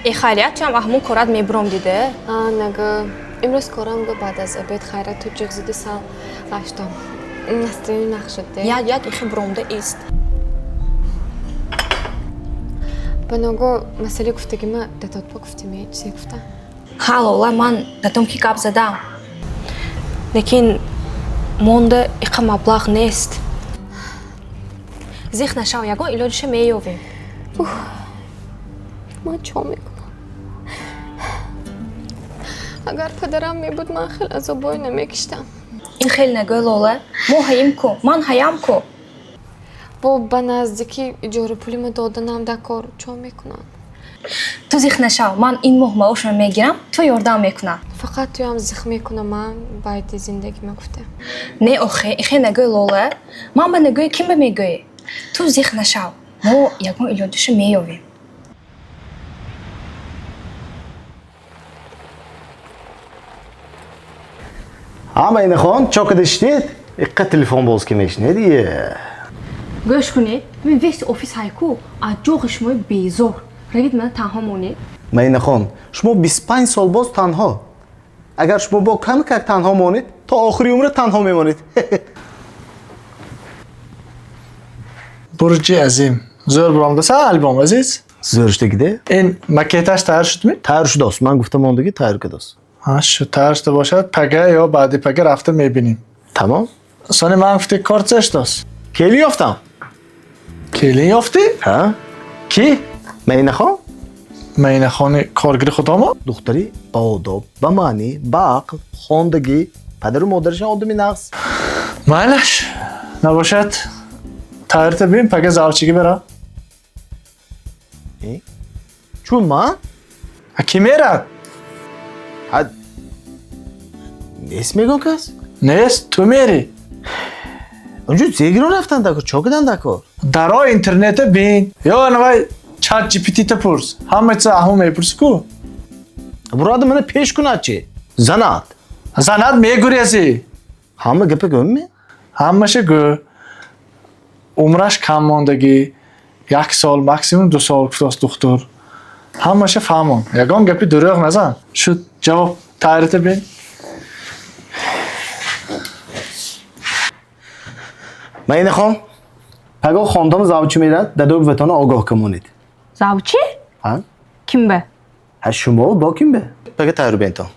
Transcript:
Э хайрият, туам аҳмун корат мебуром диде. А, нага. Имрӯз корам бу баъд аз обед хайрат ту ҷиғ зиди сал гаштам. Настроение нақ шуд де. Як як ихи буромда ист. Ба ного масъалаи гуфтагима дадотба гуфтиме, чизе гуфта? Ҳа, Лола, ман дадом ки гап задам. Лекин монда иқа маблағ нест. Зиқ нашав, ягон илоҷиша меёвем. Ман чо мекунам? Агар падарам мебуд, ман хел азобое намекиштам. Ин хел нагӯй, Лола. Мо ҳаим ку, ман ҳаям ку. Бо ба наздикӣ иҷорапулима доданам дар кор чо мекунам? Ту зиқ нашав, ман ин моҳ маошро мегирам, ту ёрдам мекунам. Фақат туям зиқ мекунам, ман байди зиндагима гуфта. Не охе, ихе нагӯй, Лола. Ман ба нагӯӣ, ким ба мегӯӣ? Ту зиқ нашав, мо ягон илоҷиша меёвем. Ҳама инахон чо када шунед? Иққа телефон боз ки мешунед ие. Гӯш кунед, ман весь офис ҳайку, аз ҷоғи шумои безор. Равид мана танҳо монед. Маинахон, шумо 25 сол боз танҳо. Агар шумо бо кам как танҳо монед, то охири умра танҳо мемонед. Бурҷи азим. Зӯр буромдаса албом, азиз? Зӯр шудагиде? Ин макеташ тайёр шудми? Тайёр шудааст. Ман гуфта мондагӣ тайёр кардааст. Ҳа, шуд, тайёр шуда бошад, пага ё баъди пага рафта мебинем. Тамом. Сони ман гуфти кор ча шудааст? Келин ёфтам. Келин ёфтӣ? Ҳа? Кӣ? Маинахон? Маинахони коргари худомо? Духтари баодоб, ба маънӣ, ба ақл, хондагӣ, падару модарашам одами нағз. Майлаш. Набошад, тайёрта бин, пага завчигӣ берам. Э? Чун ман? А кӣ мерад? Ҳа, нест мегӯм кас? Нест, ту мерӣ. Унҷо зегиро рафтан дакор, чо кидан дакор? Даро интернета бин. Ё навай чат GPT-та пурс. Ҳама чиза аҳмо мепурси ку. Бурода мана пеш кунад чи? Занат. Занат мегурезӣ. Ҳама гапа гӯмми? Ҳамаша гӯ. Умраш кам мондагӣ. Як сол, максимум 2 сол гуфтааст духтур. Ҳамаша фаҳмон. Ягон гапи дурӯғ назан. Шуд, ҷавоб тайёрита бин. Маинахон, пагоҳ хондон завчи мерад, дадои ватона огоҳ камонед. Завчи? Ҳа? Ким ба? Ҳа, шумо бо ким ба? Пага тайёр бентон.